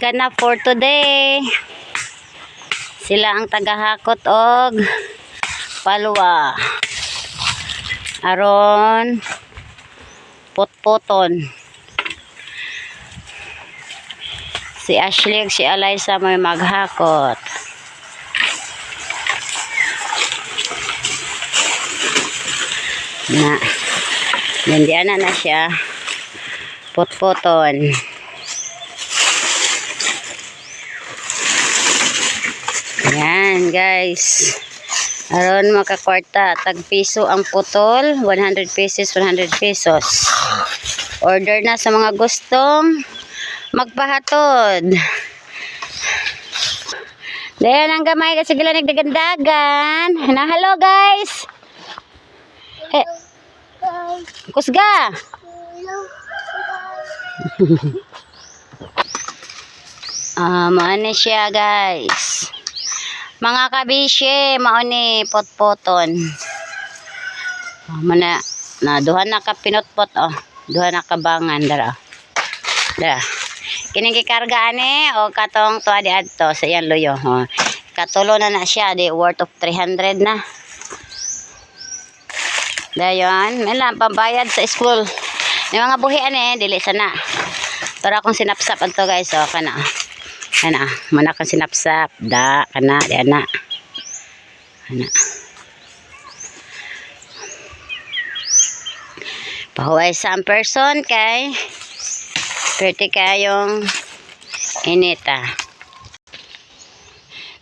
Ganap for today. Sila ang tagahakot og palwa. Aron putputon. Si Ashley ug si Eliza may maghakot. Na. Yan di ana na siya. Putputon. Yan, guys. Aron makakwarta, tag piso ang putol, 100 pesos, 100 pesos. Order na sa mga gustong magpahatod. Dayan ang gamay kasi sila nagdagandagan. Na hello, guys. Eh, kusga. Ah, mao ni siya, guys. Mga kabishe, mao ni potpoton. Oh, mana na duha na ka pinotpot, oh. Duha na ka bangan dara. Dara. Kining gikarga ani o katong tuwa di adto sa iyang luyo. Oh. Katulo na na siya di worth of 300 na. Dayon, may lang pambayad sa school. Yung mga buhi ani dili sana. Pero akong sinapsap adto, guys, oh, kana. Kana, mana akong sinapsap. Da, kana, di ana. Kana. Pahuway sa ang person kay pwede kayong inita.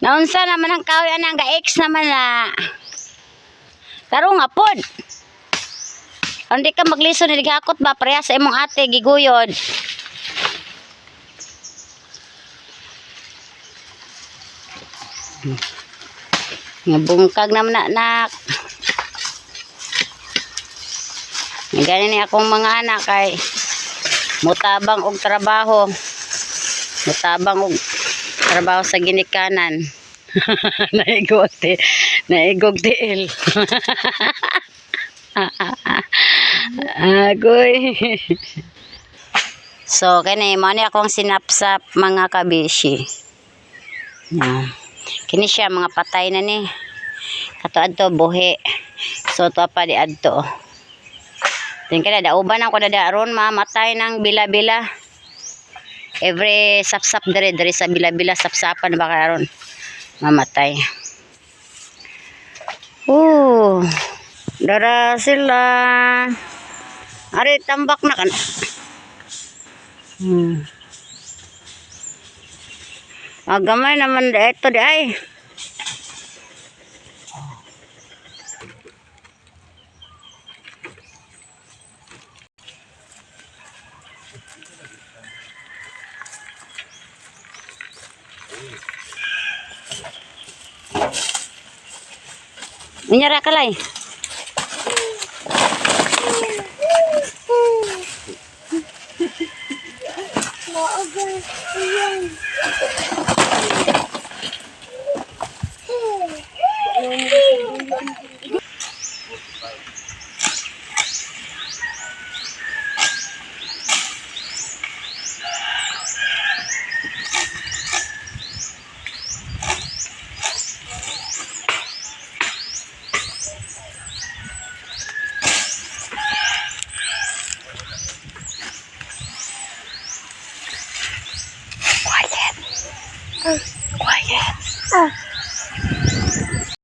Naunsa naman ang kahoy anang ga-ex naman na. Karon nga pod. Hindi ka magliso ni gihakot ba pareha sa imong ate giguyod. Nga bungkag naman na anak. Nga gani ni akong mga anak kay mutabang og trabaho. Mutabang og trabaho sa ginikanan. Naigog ti, naigog tiil. Agoy. So kini mo ni akong sinapsap, mga kabishi. Yeah. Kini siya mga patay na ni. Kato adto buhi. So to pa di adto. Din kada dauban ang kuda aron mamatay ng bila-bila. Every sapsap dere dere sa bila-bila sapsapan ba karon mamatay. Oh, dara sila. Ari tambak na kan. Ah, gamay naman ito di ay. Minyara kalay. Quiet. Quiet.